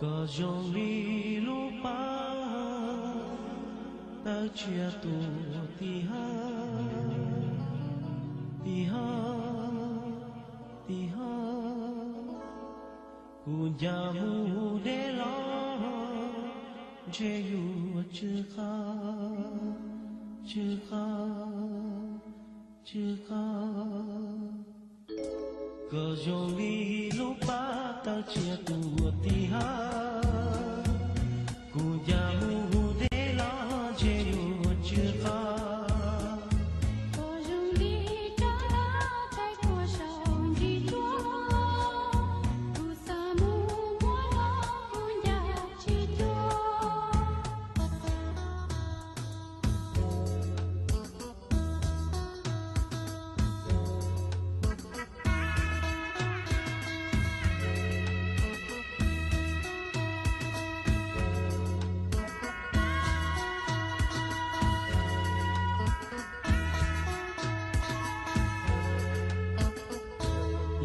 Koj zoo li lub paj tawg tsiaj tuaj tim hav, tim hav, tim hav. Kuv ncav mus deb los ntshe yuav tsw qab, tsw qab, tsw qab. Koj zoo li lub paj tawg tsiaj tuaj tim hav, kuv ncav mus deb los ntshe yuav tsw qab. Koj zoo li rab taij kua saum ntsis tsuag, kuv xav mus muab los kuv ncav tsis cuag.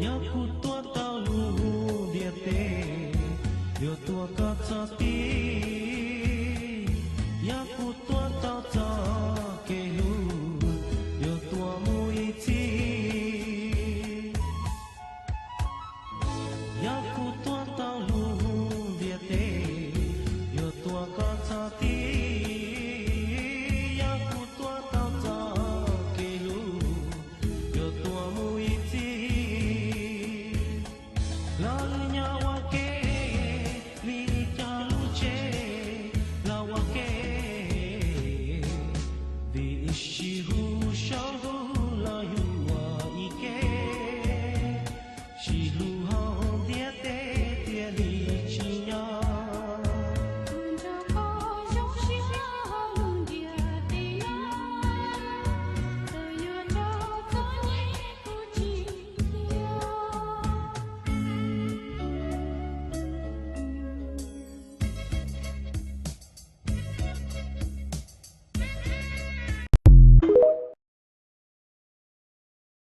Yog kuv tuaj tau lub ntiaj teb, yuav tuaj koj txoj kev, yog kuv tuaj tau txoj kev hlub, yuav tuaj mus ib txhis. Yog kuv tuaj tau lub ntiaj teb, yuav tuaj koj txoj kev, yog kuv tuaj tau txoj kev hlub, yuav tuaj mus ib txhis. Los nyob ua ke li cov lub tsev los ua ke, vim sib hlub saum ntuj los yug ua ib ke, sib hlub